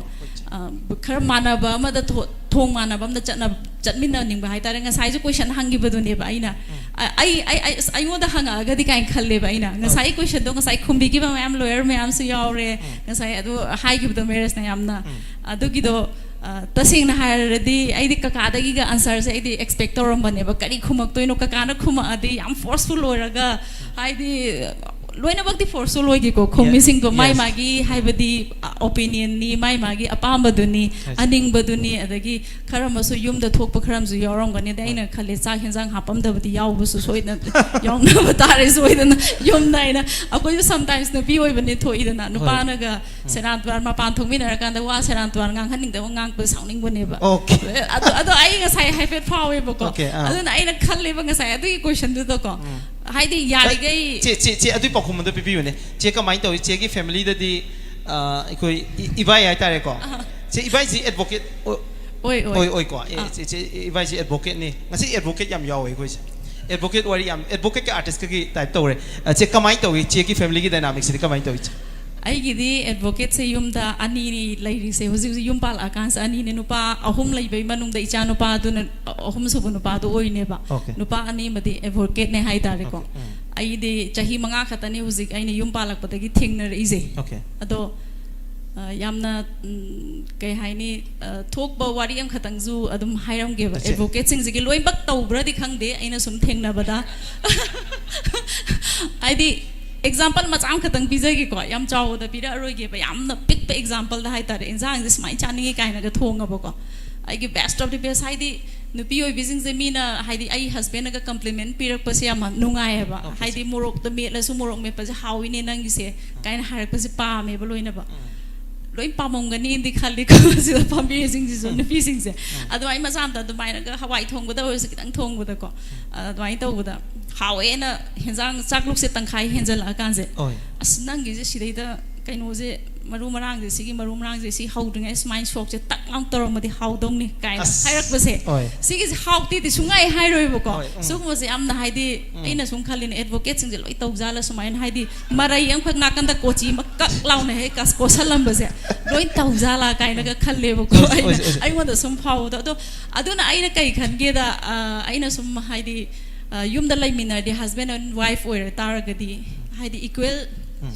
ꯑ, ꯈꯔ ꯃꯥꯟꯅꯕ ꯑꯃꯗ ꯊꯣ-, ꯊꯣꯡ ꯃꯥꯟꯅꯕ ꯑꯃꯗ ꯆꯠꯅ-, ꯆꯠꯃꯤꯟꯅꯅꯤꯡꯕ ꯍꯥꯏꯇꯥꯔꯦ꯫ ꯉꯁꯥꯏꯁꯨ question ꯍꯪꯈꯤꯕꯗꯨꯅꯦꯕ ꯑꯩꯅ꯫ ꯑ, ꯑꯩ, ꯑꯩ, ꯑꯩ, ꯑꯁ, ꯑꯩꯉꯣꯟꯗ ꯍꯪꯉꯛꯑꯒꯗꯤ ꯀꯥꯏꯅ ꯈꯜꯂꯦꯕ ꯑꯩꯅ꯫ ꯉꯁꯥꯏ questionꯗꯣ ꯉꯁꯥꯏ ꯈꯨꯝꯕꯤꯈꯤꯕ ꯃꯌꯥꯝ lawyer ꯃꯌꯥꯝꯁꯨ ꯌꯥꯎꯔꯦ꯫ ꯉꯁꯥꯏ ꯑꯗꯨ ꯍꯥꯏꯈꯤꯕꯗꯣ ꯃꯦꯔꯦꯁꯅ ꯌꯥꯝꯅ꯫ ꯑꯗꯨꯒꯤꯗꯣ, ꯑ, ꯇꯁꯦꯡꯅ ꯍꯥꯏꯔꯗꯤ ꯑꯩꯗꯤ ꯀꯀꯥꯗꯒꯤꯒ answerꯁꯦ ꯑꯩꯗꯤ expect ꯇꯧꯔꯝꯕꯅꯦꯕ꯫ ꯀꯔꯤ ꯈꯨꯝꯃꯛꯇꯣꯏꯅꯣ? ꯀꯀꯥꯅ ꯈꯨꯝꯃꯛꯑꯗꯤ ꯌꯥꯝ forceful ꯑꯣꯏꯔꯒ, ꯍꯥꯏꯗꯤ, ꯂꯣꯏꯅꯃꯛꯇꯤ force ꯁꯨ ꯂꯣꯏꯒꯦꯀꯣ, ꯈꯨꯝꯃꯤꯁꯤꯡꯗꯣ ꯃꯥꯏ Yes. ꯃꯥꯒꯤ ꯍꯥꯏꯕꯗꯤ opinion ꯅꯤ, ꯃꯥꯏ ꯃꯥꯒꯤ ꯑꯄꯥꯝꯕꯗꯨꯅꯤ, ꯑꯅꯤꯡꯕꯗꯨꯅꯤ, ꯑꯗꯒꯤ ꯈꯔ ꯑꯃꯁꯨ ꯌꯨꯝꯗ ꯊꯣꯛꯄ ꯈꯔ ꯑꯃꯁꯨ ꯌꯥꯎꯔꯝꯒꯅꯤ꯫ ꯑꯗ ꯑꯩꯅ ꯈꯜꯂꯦ, ꯆꯥꯛ ꯍꯦꯟꯖꯥꯡ ꯍꯥꯞꯄꯝꯗꯕꯗꯤ ꯌꯥꯎꯕꯁꯨ ꯁꯣꯏꯗꯅ ꯌꯥꯎꯅꯕ ꯇꯥꯔꯦ ꯁꯣꯏꯗꯅ꯫ ꯌꯨꯝꯗ ꯑꯩꯅ, ꯑꯩꯈꯣꯏꯁꯨ sometimes ꯅꯨꯄꯤ ꯑꯣꯏꯕꯅꯤ ꯊꯣꯛꯏꯗꯅ, ꯅꯨꯄꯥꯅꯒ ꯁꯦꯔꯥꯟ ꯇꯨꯔꯥꯟ ꯃꯄꯥꯟ ꯊꯣꯛꯃꯤꯟꯅꯔꯀꯥꯟꯗ ꯋꯥ ꯁꯦꯔꯥꯟ ꯇꯨꯔꯥꯟ ꯉꯥꯡꯍꯟꯅꯤꯡꯗꯕ, ꯉꯥꯡꯕꯗ ꯁꯥꯎꯅꯤꯡꯕꯅꯦꯕ꯫ Okay. ꯑꯗꯣ ꯑꯗꯣ ꯑꯩ ꯉꯁꯥꯏ ꯍꯥꯏꯐꯦꯠ ꯐꯥꯎꯋꯦꯕꯀꯣ꯫ Okay, ꯑꯥ꯫ ꯑꯗꯨꯅ ꯑꯩꯅ ꯈꯜꯂꯦꯕ ꯉꯁꯥꯏ ꯑꯗꯨꯒꯤ question ꯗꯨꯗꯀꯣ, ꯍꯥꯏꯗꯤ ꯌꯥꯔꯤꯈꯩ ꯆꯦ ꯆꯦ ꯆꯦ ꯑꯗꯨꯏ ꯄꯥꯎꯈꯨꯝ ꯑꯗꯨ ꯄꯤꯕꯤꯌꯨꯅꯦ꯫ ꯆꯦ ꯀꯃꯥꯏꯅ ꯇꯧꯏ? ꯆꯦꯒꯤ family ꯗꯗꯤ, ꯑ, ꯑꯩꯈꯣꯏ ꯏ- ꯏꯕꯥꯏ ꯍꯥꯏꯇꯥꯔꯦꯀꯣ꯫ ꯆꯦ, ꯏꯕꯥꯏꯁꯤ advocate ꯑꯣꯏ- ꯑꯣꯏ ꯑꯣꯏ꯫ ꯑꯣꯏ ꯑꯣꯏꯀꯣ꯫ ꯑꯦ, ꯑꯥ꯫ ꯆꯦ, ꯆꯦ, ꯏꯕꯥꯏꯁꯤ advocate ꯅꯤ꯫ ꯉꯁꯤ advocate ꯌꯥꯝ ꯌꯥꯎꯋꯦ ꯑꯩꯈꯣꯏꯁꯦ꯫ Advocate ꯋꯥꯔꯤ ꯌꯥꯝ, advocate ꯀꯤ artist ꯀꯒꯤ type ꯇꯧꯔꯦ꯫ ꯑ, ꯆꯦ, ꯀꯃꯥꯏꯅ ꯇꯧꯏ? ꯆꯦꯒꯤ family ꯒꯤ dynamics ꯁꯤꯗꯤ ꯀꯃꯥꯏꯅ ꯇꯧꯏ, ꯆꯦ? ꯑꯩꯒꯤꯗꯤ advocate ꯁꯦ ꯌꯨꯝꯗ ꯑꯅꯤꯅꯤ ꯂꯩꯔꯤꯁꯦ꯫ ꯍꯧꯖꯤꯛ ꯍꯧꯖꯤꯛ ꯌꯨꯝ ꯄꯥꯜꯂꯛꯑꯀꯥꯟꯁꯤꯗ ꯑꯅꯤꯅꯤ, ꯅꯨꯄꯥ ꯑꯍꯨꯝ ꯂꯩꯕꯩ ꯃꯅꯨꯡꯗ ꯏꯆꯥ ꯅꯨꯄꯥꯗꯨꯅ ꯑꯍꯨꯝꯁꯨꯕ ꯅꯨꯄꯥꯗꯣ ꯑꯣꯏꯅꯦꯕ꯫ Okay. ꯅꯨꯄꯥ ꯑꯅꯤꯃꯗꯤ advocate ꯅꯦ ꯍꯥꯏꯇꯥꯔꯦꯀꯣ꯫ Okay. ꯎꯝ. ꯑꯩꯗꯤ ꯆꯍꯤ ꯃꯉꯥ ꯈꯛꯇꯅꯤ ꯍꯧꯖꯤꯛ ꯑꯩꯅ ꯌꯨꯝ ꯄꯥꯜꯂꯛꯄꯗꯒꯤ ꯊꯦꯡꯅꯔꯛꯏꯁꯦ꯫ Okay. ꯑꯗꯣ, ꯑ, ꯌꯥꯝꯅ, ꯎꯝ, ꯀꯩ ꯍꯥꯏꯅꯤ, ꯑ, ꯊꯣꯛꯄ ꯋꯥꯔꯤ ꯑꯃꯈꯛꯇꯪꯁꯨ ꯑꯗꯨꯝ ꯍꯥꯏꯔꯝꯒꯦꯕ꯫ ꯏꯆꯦ꯫ Advocate ꯁꯤꯡꯁꯤꯒꯤ ꯂꯣꯏꯅꯃꯛ ꯇꯧꯕ꯭ꯔꯗꯤ ꯈꯪꯗꯦ, ꯑꯩꯅ ꯁꯨꯝ ꯊꯦꯡꯅꯕꯗ꯫ ꯍꯥꯏꯗꯤ, example ꯃꯆꯥ ꯑꯃꯈꯛꯇꯪ ꯄꯤꯖꯒꯦꯀꯣ, ꯌꯥꯝ ꯆꯥꯎꯕꯗ ꯄꯤꯔꯛꯑꯔꯣꯏꯒꯦꯕ, ꯌꯥꯝꯅ ꯄꯤꯛꯄ example ꯗ ꯍꯥꯏꯇꯥꯔꯦ, ꯏꯟꯁꯥꯡꯁꯦ ꯁꯨꯃꯥꯏꯅ ꯆꯥꯅꯤꯡꯉꯤ ꯀꯥꯏꯅꯒ ꯊꯣꯡꯉꯕꯀꯣ꯫ ꯑꯩꯒꯤ best of the best, ꯍꯥꯏꯗꯤ, ꯅꯨꯄꯤ ꯑꯣꯏꯕꯤꯁꯤꯡꯁꯦ ꯃꯤꯅ, ꯍꯥꯏꯗꯤ, ꯑꯩ husband ꯅꯒ compliment ꯄꯤꯔꯛꯄꯁꯦ ꯌꯥꯝ ꯅꯨꯡꯉꯥꯏꯌꯦꯕ꯫ Okay, ꯍꯥꯏꯗꯤ, ꯃꯣꯔꯣꯛꯇ ꯃꯦꯠꯂꯁꯨ ꯃꯣꯔꯣꯛ ꯃꯦꯠꯄꯁꯦ ꯍꯥꯎꯏꯅꯦ ꯅꯪꯒꯤꯁꯦ ꯀꯥꯏꯅ ꯍꯥꯏꯔꯛꯄꯁꯦ ꯄꯥꯝꯃꯦꯕ ꯂꯣꯏꯅꯃꯛ꯫ ꯂꯣꯏ ꯄꯥꯝꯃꯝꯒꯅꯤꯗꯤ ꯈꯜꯂꯤꯀꯣ ꯁꯤꯗ ꯐꯝꯕꯤꯔꯤꯁꯤꯡꯁꯤꯁꯨ, ꯅꯨꯄꯤꯁꯤꯡꯁꯦ꯫ ꯑꯗꯨꯃꯥꯏꯅ ꯃꯆꯥ ꯑꯝꯇ ꯑꯗꯨꯃꯥꯏꯅꯒ ꯍꯋꯥꯏ ꯊꯣꯡꯕꯗ ꯑꯣꯏꯔꯁꯨ ꯈꯤꯇꯪ ꯊꯣꯡꯕꯗꯀꯣ, ꯑꯗꯨꯃꯥꯏꯅ ꯇꯧꯕꯗ ꯍꯥꯎꯋꯦꯅ ꯍꯦꯟꯖꯥꯡ ꯆꯥꯛꯂꯨꯛꯁꯦ ꯇꯪꯈꯥꯏ ꯍꯦꯟꯖꯜꯂꯛꯑꯀꯥꯟꯁꯦ, ꯍꯣꯏ꯫ "ꯑꯁ, ꯅꯪꯒꯤꯁꯦ ꯁꯤꯗꯩꯗ ꯀꯩꯅꯣꯁꯦ, ꯃꯔꯨ ꯃꯔꯥꯡꯁꯦ, ꯁꯤꯒꯤ ꯃꯔꯨ ꯃꯔꯥꯡꯁꯦ ꯁꯤ ꯍꯧꯗ꯭ꯔꯤꯉꯩ ꯁꯨꯃꯥꯏꯅ ꯁꯣꯛꯁꯦ ꯇꯛ ꯂꯥꯎ ꯇꯧꯔꯝꯃꯗꯤ ꯍꯥꯎꯗꯧꯅꯤ" ꯀꯥꯏꯅ ꯑꯁ, ꯍꯥꯏꯔꯛꯄꯁꯦ, ꯍꯣꯏ꯫ ꯁꯤꯒꯤꯁꯦ ꯍꯥꯎꯇꯦꯗꯤ ꯁꯨꯡꯉꯥꯏ ꯍꯥꯏꯔꯣꯏꯕꯀꯣ꯫ ꯍꯣꯏ, ꯎꯝ꯫ ꯁꯤꯒꯨꯝꯕꯁꯦ ꯌꯥꯝꯅ, ꯍꯥꯏꯗꯤ, ꯑꯩꯅ ꯁꯨꯝ ꯈꯜꯂꯤꯅꯦ, advocate ꯁꯤꯡꯁꯦ ꯂꯣꯏ ꯇꯧꯖꯥꯠꯂ ꯁꯨꯃꯥꯏꯅ, ꯍꯥꯏꯗꯤ, ꯃꯔꯩ ꯑꯃꯈꯛ ꯅꯥꯀꯟꯗ ꯀꯣꯆꯤ ꯑꯃ ꯀꯛ ꯂꯥꯎꯅ ꯍꯦꯛ ꯀꯁ-, ꯀꯣꯠꯁꯜꯂꯝꯕꯁꯦ ꯂꯣꯏ ꯇꯧꯖꯥꯠꯂ ꯀꯥꯏꯅꯒ ꯈꯜꯂꯦꯕꯀꯣ꯫ ꯑꯣꯏꯁꯦ, ꯑꯩꯅ, ꯑꯣꯏꯁꯦ, ꯑꯣꯏꯁꯦ꯫ ꯑꯩꯉꯣꯟꯗ ꯁꯨꯝ ꯐꯥꯎꯕꯗꯣ꯫ ꯑꯗꯣ ꯑꯗꯨꯅ ꯑꯩꯅ ꯀꯩ ꯈꯟꯒꯦꯗ, ꯑ, ꯑꯩꯅ ꯁꯨꯝ, ꯍꯥꯏꯗꯤ, ꯑ, ꯌꯨꯝꯗ ꯂꯩꯃꯤꯟꯅꯔꯗꯤ, husband and wife ꯑꯣꯏꯔ ꯇꯥꯔꯒꯗꯤ, ꯍꯥꯏꯗꯤ, equal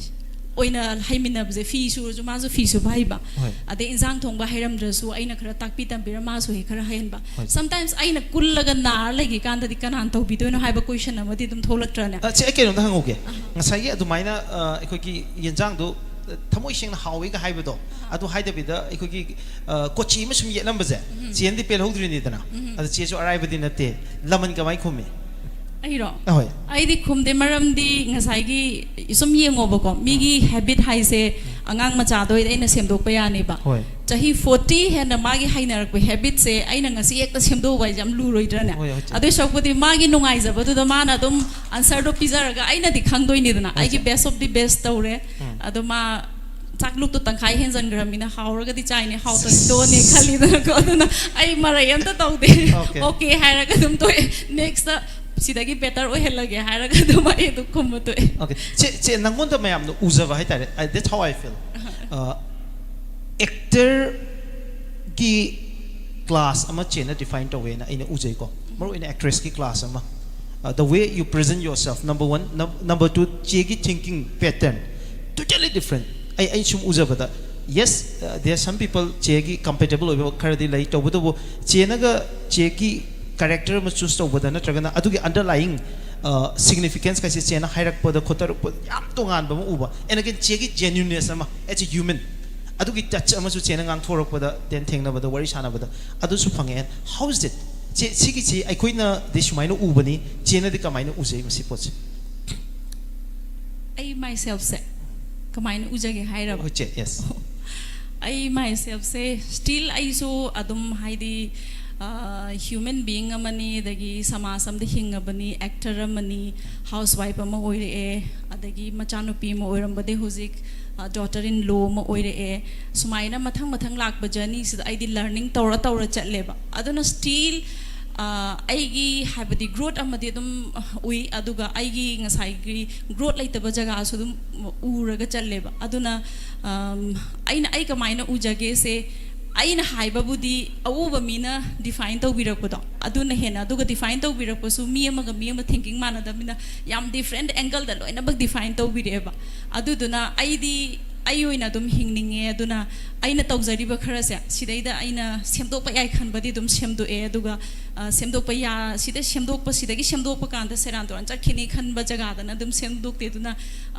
ꯑꯣꯏꯅ ꯍꯩꯃꯤꯟꯅꯕꯁꯦ, ꯐꯤ ꯁꯨꯔꯁꯨ ꯃꯥꯁꯨ ꯐꯤ ꯁꯨꯕ ꯍꯩꯕ, ꯍꯣꯏ꯫ ꯑꯗꯩ ꯏꯟꯁꯥꯡ ꯊꯣꯡꯕ ꯍꯩꯔꯝꯗ꯭ꯔꯁꯨ ꯑꯩꯅ ꯈꯔ ꯇꯥꯛꯄꯤ ꯇꯝꯕꯤꯔ ꯃꯥꯁꯨ ꯍꯦꯛ ꯈꯔ ꯍꯩꯍꯟꯕ꯫ ꯍꯣꯏ꯫ Sometimes ꯑꯩꯅ ꯀꯨꯜꯂꯒ ꯅꯥꯔ ꯂꯩꯈꯤꯀꯥꯟꯗꯗꯤ ꯀꯅꯥꯅ ꯇꯧꯕꯤꯗꯣꯏꯅꯣ ꯍꯥꯏꯕ question ꯑꯃꯗꯤ ꯑꯗꯨꯝ ꯊꯣꯛꯂꯛꯇ꯭ꯔꯅꯦ? ꯑ, ꯆꯦ, ꯑꯩ ꯀꯩꯅꯣꯝꯇ ꯍꯪꯍꯧꯒꯦ꯫ ꯉꯁꯥꯏꯒꯤ ꯑꯗꯨꯃꯥꯏꯅ, ꯑ, ꯑꯩꯈꯣꯏꯒꯤ ꯌꯦꯟꯖꯥꯡꯗꯣ, ꯑ, ꯊꯃꯣꯏ ꯁꯦꯡꯅ ꯍꯥꯎꯋꯦꯒ ꯍꯥꯏꯕꯗꯣ, ꯑꯗꯨ ꯍꯥꯏꯗꯕꯤꯗ ꯑꯩꯈꯣꯏꯒꯤ, ꯑ, ꯀꯣꯆꯤ ꯑꯃ ꯁꯨꯝ ꯌꯦꯠꯂꯝꯕꯁꯦ, ꯆꯦꯅꯗꯤ ꯄꯦꯜꯍꯧꯗ꯭ꯔꯤꯅꯤꯗꯅ꯫ ꯑꯗ ꯆꯦꯁꯨ ꯑꯔꯥꯏꯕꯗꯤ ꯅꯠꯇꯦ꯫ ꯂꯃꯟ ꯀꯃꯥꯏꯅ ꯈꯨꯝꯃꯤ? ꯑꯩꯔꯣ? ꯑꯍꯣꯏ꯫ ꯑꯩꯗꯤ ꯈꯨꯝꯗꯦ, ꯃꯔꯝꯗꯤ ꯉꯁꯥꯏꯒꯤ ꯁꯨꯝ ꯌꯦꯡꯉꯣꯕꯀꯣ, ꯃꯤꯒꯤ habit ꯍꯥꯏꯁꯦ ꯑꯉꯥꯡ ꯃꯆꯥꯗ ꯑꯣꯏꯗꯤ ꯑꯩꯅ ꯁꯦꯝꯗꯣꯛꯄ ꯌꯥꯅꯤꯕ꯫ ꯍꯣꯏ꯫ ꯆꯍꯤ forty ꯍꯦꯟꯅ ꯃꯥꯒꯤ ꯍꯩꯅꯔꯛꯄ habitꯁꯦ ꯑꯩꯅ ꯉꯁꯤ ꯍꯦꯛꯇ ꯁꯦꯝꯗꯣꯛꯎꯕ ꯍꯥꯏꯁꯦ ꯌꯥꯝ ꯂꯨꯔꯣꯏꯗ꯭ꯔꯅꯦ? ꯍꯣꯏ, ꯍꯣꯏ, ꯆꯦ꯫ ꯑꯗꯨꯏ ꯁꯔꯨꯛꯄꯨꯗꯤ ꯃꯥꯒꯤ ꯅꯨꯡꯉꯥꯏꯖꯕꯗꯨꯗ ꯃꯥꯅ ꯑꯗꯨꯝ answerꯗꯣ ꯄꯤꯖꯔꯒ ꯑꯩꯅꯗꯤ ꯈꯪꯗꯣꯏꯅꯤꯗꯅ꯫ ꯍꯣꯏ, ꯑꯩꯒꯤ ꯆꯦ꯫ best of the best ꯇꯧꯔꯦ꯫ ꯎꯝ꯫ ꯑꯗꯣ ꯃꯥ ꯆꯥꯛꯂꯨꯛꯇꯣ ꯇꯪꯈꯥꯏ ꯍꯦꯟꯖꯟꯈ꯭ꯔꯃꯤꯅ ꯍꯥꯎꯔꯒꯗꯤ ꯆꯥꯏꯅꯦ, ꯍꯥꯎꯇ꯭ꯔꯗꯤ ꯇꯣꯛꯑꯅꯦ ꯈꯜꯂꯤꯗꯅꯀꯣ꯫ ꯑꯗꯨꯅ ꯑꯩ ꯃꯔꯩ ꯑꯝꯇ ꯇꯧꯗꯦ꯫ Okay. Okay ꯍꯥꯏꯔꯒ ꯑꯗꯨꯝ ꯇꯣꯛꯑꯦ꯫ Nextꯇ ꯁꯤꯗꯒꯤ better ꯑꯣꯏꯍꯜꯂꯒꯦ ꯍꯥꯏꯔꯒ ꯑꯗꯨꯝ ꯑꯩ ꯑꯗꯨꯝ ꯈꯨꯝꯕ ꯇꯣꯛꯑꯦ꯫ Okay꯫ ꯆꯦ, ꯆꯦ, ꯅꯪꯉꯣꯟꯗ ꯃꯌꯥꯝꯅ ꯎꯖꯕ ꯍꯥꯏꯇꯥꯔꯦ꯫ I, that's how I feel. Uh, actorꯒꯤ class ꯑꯃ ꯆꯦꯅ define ꯇꯧꯋꯦꯅ ꯑꯩꯅ ꯎꯖꯩꯀꯣ꯫ ꯃꯔꯨꯑꯣꯏꯅ actressꯀꯤ class ꯑꯃ꯫ Uh, the way you present yourself, number one. Num-, number two, ꯆꯦꯒꯤ thinking pattern totally different. ꯑꯩ, ꯑꯩ ꯁꯨꯝ ꯎꯖꯕꯗ, yes, uh, there are some people ꯆꯦꯒꯤ compatible ꯑꯣꯏꯕ ꯈꯔꯗꯤ ꯂꯩ, ꯇꯧꯕꯇꯕꯨ ꯆꯦꯅꯒ ꯆꯦꯒꯤ character ꯑꯃ choose ꯇꯧꯕꯗ ꯅꯠꯇ꯭ꯔꯒꯅ ꯑꯗꯨꯒꯤ underlying, uh, significance ꯀꯥꯏꯁꯦ ꯆꯦꯅ ꯍꯥꯏꯔꯛꯄꯗ ꯈꯣꯠꯇꯔꯛꯄꯗ ꯌꯥꯝ ꯇꯣꯉꯥꯟꯕ ꯑꯃ ꯎꯕ꯫ And again, ꯆꯦꯒꯤ genuineness ꯑꯃ as a human, ꯑꯗꯨꯒꯤ touch ꯑꯃꯁꯨ ꯆꯦꯅ ꯉꯥꯡꯊꯣꯔꯛꯄꯗ, then ꯊꯦꯡꯅꯕꯗ, ꯋꯥꯔꯤ ꯁꯥꯟꯅꯕꯗ ꯑꯗꯨꯁꯨ ꯐꯪꯉꯦ꯫ And how is it? ꯆꯦ, ꯁꯤꯒꯤꯁꯤ ꯑꯩꯈꯣꯏꯅꯗꯤ ꯁꯨꯃꯥꯏꯅ ꯎꯕꯅꯤ, ꯆꯦꯅꯗꯤ ꯀꯃꯥꯏꯅ ꯎꯖꯩ ꯃꯁꯤ ꯄꯣꯠꯁꯦ? ꯑꯩ myselfꯁꯦ ꯀꯃꯥꯏꯅ ꯎꯖꯒꯦ ꯍꯥꯏꯔꯕ? ꯍꯣꯏ, ꯆꯦ, yes. ꯑꯩ myselfꯁꯦ still ꯑꯩꯁꯨ ꯑꯗꯨꯝ ꯍꯥꯏꯗꯤ, ꯑ, human being ꯑꯃꯅꯤ, ꯑꯗꯒꯤ ꯁꯃꯥꯖ ꯑꯃꯗ ꯍꯤꯡꯉꯕꯅꯤ, actor ꯑꯃꯅꯤ, housewife ꯑꯃ ꯑꯣꯏꯔꯛꯑꯦ, ꯑꯗꯒꯤ ꯃꯆꯥꯅꯨꯄꯤ ꯑꯃ ꯑꯣꯏꯔꯝꯕꯗꯒꯤ ꯍꯧꯖꯤꯛ, ꯑ, daughter in law ꯑꯃ ꯑꯣꯏꯔꯛꯑꯦ꯫ ꯁꯨꯃꯥꯏꯅ ꯃꯊꯪ ꯃꯊꯪ ꯂꯥꯛꯄ journeyꯁꯤꯗ ꯑꯩꯗꯤ learning ꯇꯧꯔ ꯇꯧꯔ ꯆꯠꯂꯦꯕ꯫ ꯑꯗꯨꯅ still, ꯑ, ꯑꯩꯒꯤ ꯍꯥꯏꯕꯗꯤ growth ꯑꯃꯗꯤ ꯑꯗꯨꯝ ꯎꯏ, ꯑꯗꯨꯒ ꯑꯩꯒꯤ ꯉꯁꯥꯏꯒꯤ growth ꯂꯩꯇꯕ ꯖꯒꯥꯁꯨ ꯑꯗꯨꯝ ꯎꯔꯒ ꯆꯠꯂꯦꯕ꯫ ꯑꯗꯨꯅ, ꯑꯝ, ꯑꯩꯅ ꯑꯩ ꯀꯃꯥꯏꯅ ꯎꯖꯒꯦꯁꯦ, ꯑꯩꯅ ꯍꯥꯏꯕꯕꯨꯗꯤ ꯑꯎꯕ ꯃꯤꯅ define ꯇꯧꯕꯤꯔꯛꯄꯗꯣ ꯑꯗꯨꯅ ꯍꯦꯟꯅ, ꯑꯗꯨꯒ define ꯇꯧꯕꯤꯔꯛꯄꯁꯨ ꯃꯤ ꯑꯃꯒ ꯃꯤ ꯑꯃ thinking ꯃꯥꯟꯅꯗꯕꯅꯤꯅ ꯌꯥꯝ different angleꯗ ꯂꯣꯏꯅꯃꯛ define ꯇꯧꯕꯤꯔꯛꯑꯦꯕ꯫ ꯑꯗꯨꯗꯨꯅ ꯑꯩꯗꯤ ꯑꯩ ꯑꯣꯏꯅ ꯑꯗꯨꯝ ꯍꯤꯡꯅꯤꯡꯉꯦ꯫ ꯑꯗꯨꯅ ꯑꯩꯅ ꯇꯧꯖꯔꯤꯕ ꯈꯔꯁꯦ ꯁꯤꯗꯩꯗ ꯑꯩꯅ ꯁꯦꯝꯗꯣꯛꯄ ꯌꯥꯏ ꯈꯟꯕꯗꯤ ꯑꯗꯨꯝ ꯁꯦꯝꯗꯣꯛꯑꯦ꯫ ꯑꯗꯨꯒ ꯑ, ꯁꯦꯝꯗꯣꯛꯄ ꯌꯥ ꯁꯤꯗ ꯁꯦꯝꯗꯣꯛꯄ ꯁꯤꯗꯒꯤ ꯁꯦꯝꯗꯣꯛꯄ ꯀꯥꯟꯗ ꯁꯦꯔꯥꯟ ꯇꯨꯔꯥꯟ ꯆꯠꯈꯤꯅꯤ ꯈꯟꯕ ꯖꯒꯥꯗꯅ ꯑꯗꯨꯝ ꯁꯦꯝꯗꯣꯛꯇꯦ꯫ ꯑꯗꯨꯅ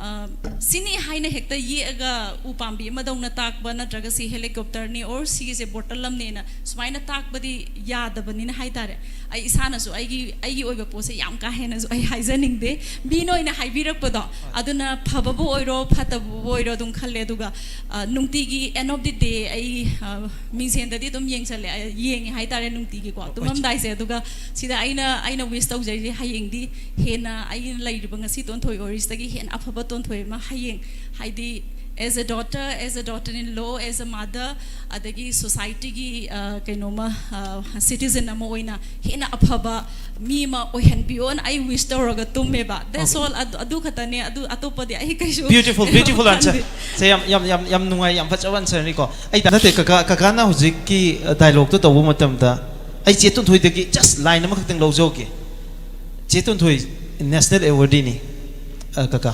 ꯑ, ꯁꯤꯅꯤ ꯍꯥꯏꯅ ꯍꯦꯛꯇ ꯌꯦꯛꯑꯒ ꯎ ꯄꯥꯝꯕꯤ ꯑꯃꯗꯧꯅ ꯇꯥꯛꯄ, ꯅꯠꯇ꯭ꯔꯒ ꯁꯤ helicopterꯅꯤ or ꯁꯤꯒꯤꯁꯦ bottle ꯑꯃꯅꯦꯅ ꯁꯨꯃꯥꯏꯅ ꯇꯥꯛꯄꯗꯤ ꯌꯥꯗꯕꯅꯤꯅ ꯍꯥꯏꯇꯥꯔꯦ꯫ ꯑꯩ ꯏꯁꯥꯅꯁꯨ ꯑꯩꯒꯤ ꯑꯩꯒꯤ ꯑꯣꯏꯕ ꯄꯣꯠꯁꯦ ꯌꯥꯝ ꯀꯥ ꯍꯦꯟꯅꯁꯨ ꯑꯩ ꯍꯥꯏꯖꯅꯤꯡꯗꯦ꯫ ꯃꯤꯅ ꯑꯣꯏꯅ ꯍꯥꯏꯕꯤꯔꯛꯄꯗꯣ, ꯑꯗꯨꯅ ꯐꯕꯕꯨ ꯑꯣꯏꯔꯣ ꯐꯠꯇꯕꯕꯨ ꯑꯣꯏꯔꯣ ꯑꯗꯨꯝ ꯈꯜꯂꯦ꯫ ꯑꯗꯨꯒ ꯑ, ꯅꯨꯡꯇꯤꯒꯤ end of the day ꯑꯩ ꯑ, ꯃꯤꯡꯁꯦꯟꯗꯗꯤ ꯑꯗꯨꯝ ꯌꯦꯡꯁꯜꯂꯦ, ꯑ, ꯌꯦꯡꯉꯦ ꯍꯥꯏꯇꯥꯔꯦ ꯅꯨꯡꯇꯤꯒꯤꯀꯣ꯫ ꯍꯣꯏ꯫ ꯇꯨꯝꯃꯝꯗꯥꯏꯁꯦ꯫ ꯑꯗꯨꯒ ꯁꯤꯗ ꯑꯩꯅ ꯑꯩꯅ wish ꯇꯧꯖꯔꯤꯁꯦ ꯍꯌꯦꯡꯗꯤ ꯍꯦꯟꯅ ꯑꯩꯅ ꯂꯩꯔꯤꯕ ꯉꯁꯤ ꯇꯣꯟꯊꯣꯏ ꯑꯣꯏꯔꯤꯁꯤꯗꯒꯤ ꯍꯦꯟꯅ ꯑꯐꯕ ꯇꯣꯟꯊꯣꯏ ꯑꯃ ꯍꯌꯦꯡ, ꯍꯥꯏꯗꯤ as a daughter, as a daughter in law, as a mother, ꯑꯗꯒꯤ societyꯒꯤ ꯑ, ꯀꯩꯅꯣꯃ ꯑ, citizen ꯑꯃ ꯑꯣꯏꯅ ꯍꯦꯟꯅ ꯑꯐꯕ ꯃꯤ ꯑꯃ ꯑꯣꯏꯍꯟꯕꯤꯌꯣꯅ ꯑꯩ wish ꯇꯧꯔꯒ ꯇꯨꯝꯃꯦꯕ꯫ That's Okay. all. ꯑꯗꯨ ꯑꯗꯨ ꯈꯛꯇꯅꯦ꯫ ꯑꯗꯨ ꯑꯇꯣꯞꯄꯗꯤ ꯑꯩ ꯀꯩꯁꯨ Beautiful, beautiful answer. ꯈꯟꯗꯦ꯫ ꯁꯦ, ꯌꯥꯝ ꯌꯥꯝ ꯌꯥꯝ ꯌꯥꯝ ꯅꯨꯡꯉꯥꯏ, ꯌꯥꯝ ꯐꯖꯕ answerꯅꯤꯀꯣ꯫ ꯑꯩ ꯅꯠꯇꯦ, ꯀꯀꯥ ꯀꯀꯥꯅ ꯍꯧꯖꯤꯛꯀꯤ dialogueꯇꯣ ꯇꯧꯕ ꯃꯇꯝꯗ ꯑꯩ ꯆꯦ ꯇꯣꯟꯊꯣꯏꯗꯒꯤ just line ꯑꯃꯈꯛꯇꯪ ꯂꯧꯖꯍꯧꯒꯦ꯫ ꯆꯦ ꯇꯣꯟꯊꯣꯏ national awardꯅꯤ꯫ ꯑ, ꯀꯀꯥ,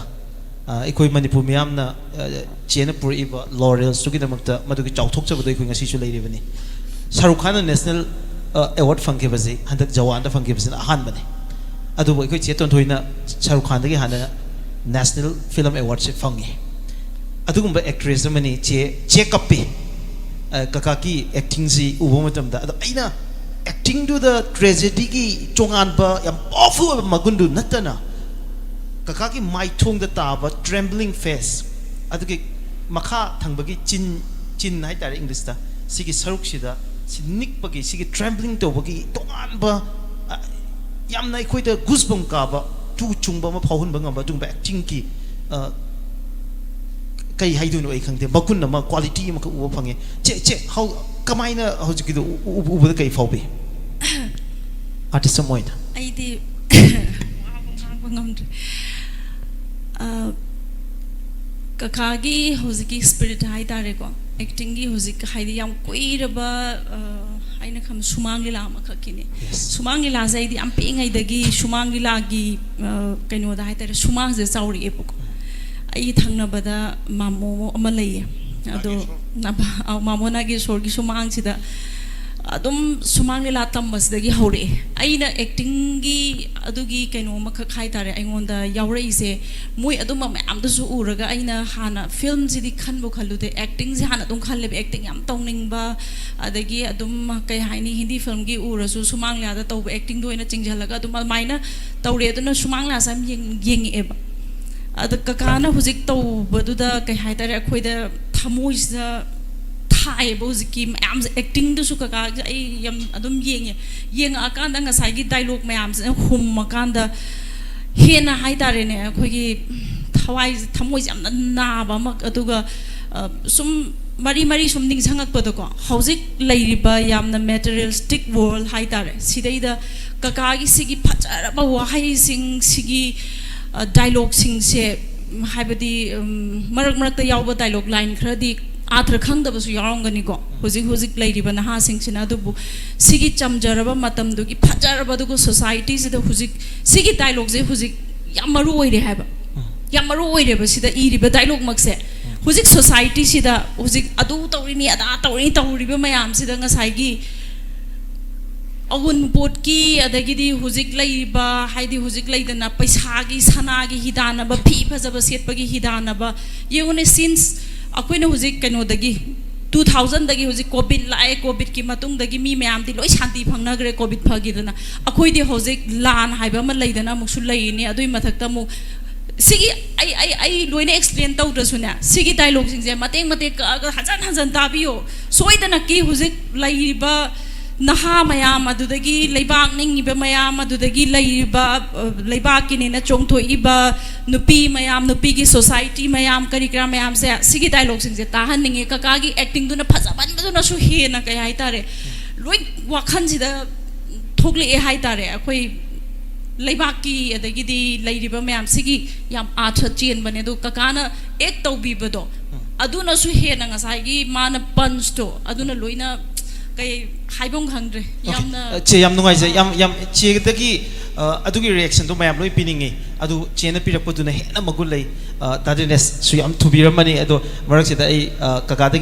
ꯑ, ꯑꯩꯈꯣꯏ ꯃꯅꯤꯄꯨꯔ ꯃꯤꯌꯥꯝꯅ, ꯑ, ꯆꯦꯅ ꯄꯨꯔꯛꯏꯕ laurelsꯇꯨꯒꯤꯗꯃꯛꯇ ꯃꯗꯨꯒꯤ ꯆꯥꯎꯊꯣꯛꯆꯕꯗꯣ ꯑꯩꯈꯣꯏ ꯉꯁꯤꯁꯨ ꯂꯩꯔꯤꯕꯅꯤ꯫ ꯁꯥꯔꯨꯈ ꯈꯥꯟꯅ national, ꯑ, award ꯐꯪꯈꯤꯕꯁꯤ ꯍꯟꯗꯛ ꯖꯋꯥꯟꯗ ꯐꯪꯈꯤꯕꯁꯤꯅ ꯑꯍꯥꯟꯕꯅꯤ꯫ ꯑꯗꯨꯕꯨ ꯑꯩꯈꯣꯏ ꯆꯦ ꯇꯣꯟꯊꯣꯏꯅ ꯁꯥꯔꯨꯈ ꯈꯥꯟꯗꯒꯤ ꯍꯥꯟꯅ national film awardꯁꯦ ꯐꯪꯉꯤ꯫ ꯑꯗꯨꯒꯨꯝꯕ actress ꯑꯃꯅꯤ ꯆꯦ, ꯆꯦ ꯀꯞꯄꯤ꯫ ꯑ, ꯀꯀꯥꯒꯤ actingꯁꯤ ꯎꯕ ꯃꯇꯝꯗ, ꯑꯗꯣ ꯑꯩꯅ actingꯗꯨꯗ tragedyꯒꯤ ꯇꯣꯉꯥꯟꯕ ꯌꯥꯝ powerful ꯑꯣꯏꯕ ꯃꯒꯨꯟꯗꯨ ꯅꯠꯇꯅ, ꯀꯀꯥꯒꯤ ꯃꯥꯏꯊꯣꯡꯗ ꯇꯥꯕ trembling face, ꯑꯗꯨꯒꯤ ꯃꯈꯥ ꯊꯪꯕꯒꯤ ꯆꯤꯟ, ꯆꯤꯟ ꯍꯥꯏꯇꯥꯔꯦ Englishꯇ, ꯁꯤꯒꯤ ꯁꯔꯨꯛꯁꯤꯗ ꯁꯤ ꯅꯤꯛꯄꯒꯤ, ꯁꯤꯒꯤ trembling ꯇꯧꯕꯒꯤ ꯇꯣꯉꯥꯟꯕ, ꯑ, ꯌꯥꯝꯅ ꯑꯩꯈꯣꯏꯗ goosebump ꯀꯥꯕ, ꯇꯨ ꯆꯨꯡꯕ ꯑꯃ ꯐꯥꯎꯍꯟꯕ ꯉꯝꯕ ꯑꯗꯨꯒꯨꯝꯕ actingꯒꯤ, ꯑ, ꯀꯩ ꯍꯥꯏꯗꯣꯏꯅꯣ ꯑꯩ ꯈꯪꯗꯦ, ꯃꯒꯨꯟ ꯑꯃ, quality ꯑꯃꯈꯛ ꯎꯕ ꯐꯪꯉꯦ꯫ ꯆꯦ, ꯆꯦ, how, ꯀꯃꯥꯏꯅ ꯍꯧꯖꯤꯛꯀꯤꯗꯣ ꯎ-, ꯎ-, ꯎꯕꯗ ꯀꯩ ꯐꯥꯎꯕꯤ? Artist ꯑꯃ ꯑꯣꯏꯅ꯫ ꯑꯩꯗꯤ ꯋꯥꯕ ꯉꯥꯡꯕ ꯉꯝꯗ꯭ꯔꯦ꯫ ꯑ, ꯀꯀꯥꯒꯤ ꯍꯧꯖꯤꯛꯀꯤ spirit ꯍꯥꯏꯇꯥꯔꯦꯀꯣ, actingꯒꯤ ꯍꯧꯖꯤꯛ ꯍꯥꯏꯗꯤ ꯌꯥꯝ ꯀꯨꯏꯔꯕ, ꯑ, ꯑꯩꯅ ꯈꯟꯕ ꯁꯨꯃꯥꯡ ꯂꯤꯂꯥ ꯑꯃꯈꯛꯀꯤꯅꯦ꯫ Yes. ꯁꯨꯃꯥꯡ ꯂꯤꯂꯥꯁꯦ ꯑꯩꯗꯤ ꯌꯥꯝ ꯄꯤꯛꯏꯉꯩꯗꯒꯤ ꯁꯨꯃꯥꯡ ꯂꯤꯂꯥꯒꯤ, ꯑ, ꯀꯩꯅꯣꯗ ꯍꯥꯏꯇꯥꯔꯦ, ꯁꯨꯃꯥꯡꯁꯦ ꯆꯥꯎꯔꯛꯑꯦꯕꯀꯣ꯫ ꯑꯩꯒꯤ ꯊꯪꯅꯕꯗ ꯃꯥꯃꯣ ꯑꯃ ꯂꯩꯌꯦ꯫ ꯑꯗꯣ ꯅꯥꯒꯦꯁꯣꯔ꯫ ꯅꯥꯕ-, ꯑꯧ, ꯃꯥꯃꯣ ꯅꯥꯒꯦꯁꯣꯔꯒꯤ ꯁꯨꯃꯥꯡꯁꯤꯗ ꯑꯗꯨꯝ ꯁꯨꯃꯥꯡ ꯂꯤꯂꯥ ꯇꯝꯕꯁꯤꯗꯒꯤ ꯍꯧꯔꯛꯑꯦ꯫ ꯑꯩꯅ ꯑꯦꯛꯇꯤꯡꯒꯤ ꯑꯗꯨꯒꯤ ꯀꯩꯅꯣ ꯑꯃꯈꯛ ꯍꯥꯏꯇꯥꯔꯦ, ꯑꯩꯉꯣꯟꯗ ꯌꯥꯎꯔꯛꯏꯁꯦ, ꯃꯣꯏ ꯑꯗꯨꯝꯕ ꯃꯌꯥꯝꯗꯨꯁꯨ ꯎꯔꯒ ꯑꯩꯅ ꯍꯥꯟꯅ ꯐꯤꯂꯝꯁꯤꯗꯤ ꯈꯟꯕꯨ ꯈꯜꯂꯨꯗꯦ, ꯑꯦꯛꯇꯤꯡꯁꯦ ꯍꯥꯟꯅ ꯑꯗꯨꯝ ꯈꯜꯂꯦꯕ, ꯑꯦꯛꯇꯤꯡ ꯌꯥꯝ ꯇꯧꯅꯤꯡꯕ, ꯑꯗꯒꯤ ꯑꯗꯨꯝ ꯀꯩ ꯍꯥꯏꯅꯤ, ꯍꯤꯟꯗꯤ ꯐꯤꯂꯝꯒꯤ ꯎꯔꯁꯨ ꯁꯨꯃꯥꯡ ꯂꯤꯂꯥꯗ ꯇꯧꯕ ꯑꯦꯛꯇꯤꯡꯗꯣ ꯑꯣꯏꯅ ꯆꯤꯡꯁꯤꯜꯂꯒ ꯑꯗꯨꯝ ꯑꯗꯨꯃꯥꯏꯅ ꯇꯧꯔꯦ꯫ ꯑꯗꯨꯅ ꯁꯨꯃꯥꯡ ꯂꯤꯂꯥꯁꯦ ꯌꯥꯝ ꯌꯦꯡ-, ꯌꯦꯡꯉꯛꯑꯦꯕ꯫ ꯑꯗ ꯀꯀꯥꯅ ꯍꯧꯖꯤꯛ ꯇꯧꯕꯗꯨꯗ ꯀꯩ ꯍꯥꯏꯇꯥꯔꯦ, ꯑꯩꯈꯣꯏꯗ ꯊꯃꯣꯏꯁꯤꯗ ꯊꯥꯏꯌꯦꯕ ꯍꯧꯖꯤꯛꯀꯤ ꯃꯌꯥꯝꯁꯦ꯫ ꯑꯦꯛꯇꯤꯡꯗꯨꯁꯨ ꯀꯀꯥꯒꯤ ꯑꯩ ꯌꯥꯝ ꯑꯗꯨꯝ ꯌꯦꯡꯉꯦ꯫ ꯌꯦꯡꯉꯛꯑꯀꯥꯟꯗ ꯉꯁꯥꯏꯒꯤ ꯗꯥꯏꯂꯣꯛ ꯃꯌꯥꯝꯁꯤꯅ ꯍꯨꯝꯃꯀꯥꯟꯗ ꯍꯦꯟꯅ ꯍꯥꯏꯇꯥꯔꯦꯅꯦ, ꯑꯩꯈꯣꯏꯒꯤ ꯊꯋꯥꯏ, ꯊꯃꯣꯏꯁꯦ ꯌꯥꯝꯅ ꯅꯥꯕ ꯑꯃ, ꯑꯗꯨꯒ, ꯑ, ꯁꯨꯝ ꯃꯔꯤ ꯃꯔꯤ ꯁꯨꯝ ꯅꯤꯡꯁꯤꯡꯉꯛꯄꯗꯀꯣ, ꯍꯧꯖꯤꯛ ꯂꯩꯔꯤꯕ ꯌꯥꯝꯅ ꯃꯦꯇꯔꯤꯌꯦꯂꯤꯁꯇꯤꯛ ꯋꯥꯔꯜ ꯍꯥꯏꯇꯥꯔꯦ, ꯁꯤꯗꯩꯗ ꯀꯀꯥꯒꯤ ꯁꯤꯒꯤ ꯐꯖꯔꯕ ꯋꯥꯍꯩꯁꯤꯡ, ꯁꯤꯒꯤ, ꯑ, ꯗꯥꯏꯂꯣꯛꯁꯤꯡꯁꯦ, ꯎꯝ, ꯍꯥꯏꯕꯗꯤ, ꯎꯝ, ꯃꯔꯛ ꯃꯔꯛꯇ ꯌꯥꯎꯕ ꯗꯥꯏꯂꯣꯛ ꯂꯥꯏꯟ ꯈꯔꯗꯤ ꯑꯥꯊ꯭ꯔ ꯈꯪꯗꯕꯁꯨ ꯌꯥꯎꯔꯝꯒꯅꯤꯀꯣ, ꯍꯧꯖꯤꯛ ꯍꯧꯖꯤꯛ ꯂꯩꯔꯤꯕ ꯅꯍꯥꯁꯤꯡꯁꯤꯅ꯫ ꯑꯗꯨꯕꯨ ꯁꯤꯒꯤ ꯆꯝꯖꯔꯕ ꯃꯇꯝꯗꯨꯒꯤ ꯐꯖꯔꯕ, ꯑꯗꯨꯒ ꯁꯣꯁꯥꯏꯇꯤꯁꯤꯗ ꯍꯧꯖꯤꯛ ꯁꯤꯒꯤ ꯗꯥꯏꯂꯣꯛꯁꯦ ꯍꯧꯖꯤꯛ ꯌꯥꯝ ꯃꯔꯨ ꯑꯣꯏꯔꯦ ꯍꯥꯏꯕ, ꯌꯥꯝ ꯃꯔꯨ ꯑꯣꯏꯔꯦꯕ ꯁꯤꯗ ꯏꯔꯤꯕ ꯗꯥꯏꯂꯣꯛꯃꯛꯁꯦ꯫ ꯍꯧꯖꯤꯛ ꯁꯣꯁꯥꯏꯇꯤꯁꯤꯗ ꯍꯧꯖꯤꯛ ꯑꯗꯨ ꯇꯧꯔꯤꯅꯤ, ꯑꯗꯥ ꯇꯧꯔꯤꯅꯤ ꯇꯧꯔꯤꯕ ꯃꯌꯥꯝꯁꯤꯗ ꯉꯁꯥꯏꯒꯤ ꯑꯋꯨꯟꯄꯣꯠꯀꯤ, ꯑꯗꯒꯤꯗꯤ ꯍꯧꯖꯤꯛ ꯂꯩꯔꯤꯕ, ꯍꯥꯏꯗꯤ ꯍꯧꯖꯤꯛ ꯂꯩꯗꯅ ꯄꯩꯁꯥꯒꯤ, ꯁꯅꯥꯒꯤ ꯍꯤꯗꯥꯟꯅꯕ, ꯐꯤ ꯐꯖꯕ ꯁꯦꯠꯄꯒꯤ ꯍꯤꯗꯥꯟꯅꯕ꯫ ꯌꯦꯡꯉꯨꯅꯦ, ꯁꯤꯟꯁ ꯑꯩꯈꯣꯏꯅ ꯍꯧꯖꯤꯛ ꯀꯩꯅꯣꯗꯒꯤ, ꯇꯨ ꯊꯥꯎꯖꯟꯗꯒꯤ ꯍꯧꯖꯤꯛ ꯀꯣꯚꯤꯗ ꯂꯥꯛꯑꯦ, ꯀꯣꯚꯤꯗꯀꯤ ꯃꯇꯨꯡꯗꯒꯤ ꯃꯤ ꯃꯌꯥꯝꯗꯤ ꯂꯣꯏ ꯁꯥꯟꯇꯤ ꯐꯪꯅꯈ꯭ꯔꯦ, ꯀꯣꯚꯤꯗ ꯐꯈꯤꯗꯅ꯫ ꯑꯩꯈꯣꯏꯗꯤ ꯍꯧꯖꯤꯛ ꯂꯥꯟ ꯍꯥꯏꯕ ꯑꯃ ꯂꯩꯗꯅ ꯑꯃꯨꯛꯁꯨ ꯂꯩꯔꯤꯅꯤ, ꯑꯗꯨꯒꯤ ꯃꯊꯛꯇ ꯑꯃꯨꯛ ꯁꯤꯒꯤ ꯑꯩ, ꯑꯩ, ꯑꯩ ꯂꯣꯏꯅ ꯑꯦꯛꯁꯄ꯭ꯂꯦꯟ ꯇꯧꯗ꯭ꯔꯁꯨꯅꯦ, ꯁꯤꯒꯤ ꯗꯥꯏꯂꯣꯛꯁꯤꯡꯁꯦ ꯃꯇꯦꯛ ꯃꯇꯦꯛ ꯀꯛꯑꯒ ꯍꯟꯖꯟ ꯍꯟꯖꯟ ꯇꯥꯕꯤꯌꯣ꯫ ꯁꯣꯏꯗꯅꯀꯤ ꯍꯧꯖꯤꯛ ꯂꯩꯔꯤꯕ ꯅꯍꯥ ꯃꯌꯥꯝ, ꯑꯗꯨꯗꯒꯤ ꯂꯩꯕꯥꯛ ꯅꯤꯡꯉꯤꯕ ꯃꯌꯥꯝ, ꯑꯗꯨꯗꯒꯤ ꯂꯩꯔꯤꯕ, ꯑ, ꯂꯩꯕꯥꯛꯀꯤꯅꯦꯅ ꯆꯣꯡꯊꯣꯛꯏꯕ ꯅꯨꯄꯤ ꯃꯌꯥꯝ, ꯅꯨꯄꯤꯒꯤ ꯁꯣꯁꯥꯏꯇꯤ ꯃꯌꯥꯝ, ꯀꯔꯤ ꯀꯔꯥ ꯃꯌꯥꯝꯁꯦ, ꯁꯤꯒꯤ ꯗꯥꯏꯂꯣꯛꯁꯤꯡꯁꯦ ꯇꯥꯍꯟꯅꯤꯡꯉꯦ꯫ ꯀꯀꯥꯒꯤ ꯑꯦꯛꯇꯤꯡꯗꯨꯅ ꯐꯖꯃꯟꯕꯗꯨꯅꯁꯨ ꯍꯦꯟꯅ, ꯀꯩ ꯍꯥꯏꯇꯥꯔꯦ, ꯂꯣꯏ ꯋꯥꯈꯜꯁꯤꯗ ꯊꯣꯛꯂꯛꯑꯦ ꯍꯥꯏꯇꯥꯔꯦ꯫ ꯑꯩꯈꯣꯏ ꯂꯩꯕꯥꯛꯀꯤ, ꯑꯗꯒꯤꯗꯤ ꯂꯩꯔꯤꯕ ꯃꯌꯥꯝꯁꯤꯒꯤ ꯌꯥꯝ ꯑꯥꯔꯊ ꯆꯦꯟꯕꯅꯦ꯫ ꯑꯗꯣ ꯀꯀꯥꯅ ꯑꯦꯛ ꯇꯧꯕꯤꯕꯗꯣ, ꯑꯗꯨꯅꯁꯨ ꯍꯦꯟꯅ ꯉꯁꯥꯏꯒꯤ ꯃꯥꯅ ꯄꯟꯁꯇꯣ ꯑꯗꯨꯅ ꯂꯣꯏꯅ, ꯀꯩ ꯍꯥꯏꯐꯝ ꯈꯪꯗ꯭ꯔꯦ꯫ Okay. ꯌꯥꯝꯅ ꯑ, ꯆꯦ, ꯌꯥꯝ ꯅꯨꯡꯉꯥꯏꯖꯩ꯫ ꯌꯥꯝ, ꯌꯥꯝ, ꯆꯦꯗꯒꯤ, ꯑ, ꯑꯗꯨꯒꯤ ꯔꯤꯌꯦꯛꯁꯟꯗꯣ ꯃꯌꯥꯝ ꯂꯣꯏ ꯄꯤꯅꯤꯡꯉꯤ꯫ ꯑꯗꯨ ꯆꯦꯅ ꯄꯤꯔꯛꯄꯗꯨꯅ ꯍꯦꯟꯅ ꯃꯒꯨꯟ ꯂꯩ꯫ ꯑ, ꯇꯥ ꯗꯤꯅꯦꯁꯁꯨ ꯌꯥꯝ ꯊꯨꯕꯤꯔꯝꯃꯅꯤ꯫ ꯑꯗꯣ ꯃꯔꯛꯁꯤꯗ ꯑꯩ, ꯑ, ꯀꯀꯥꯗꯒꯤ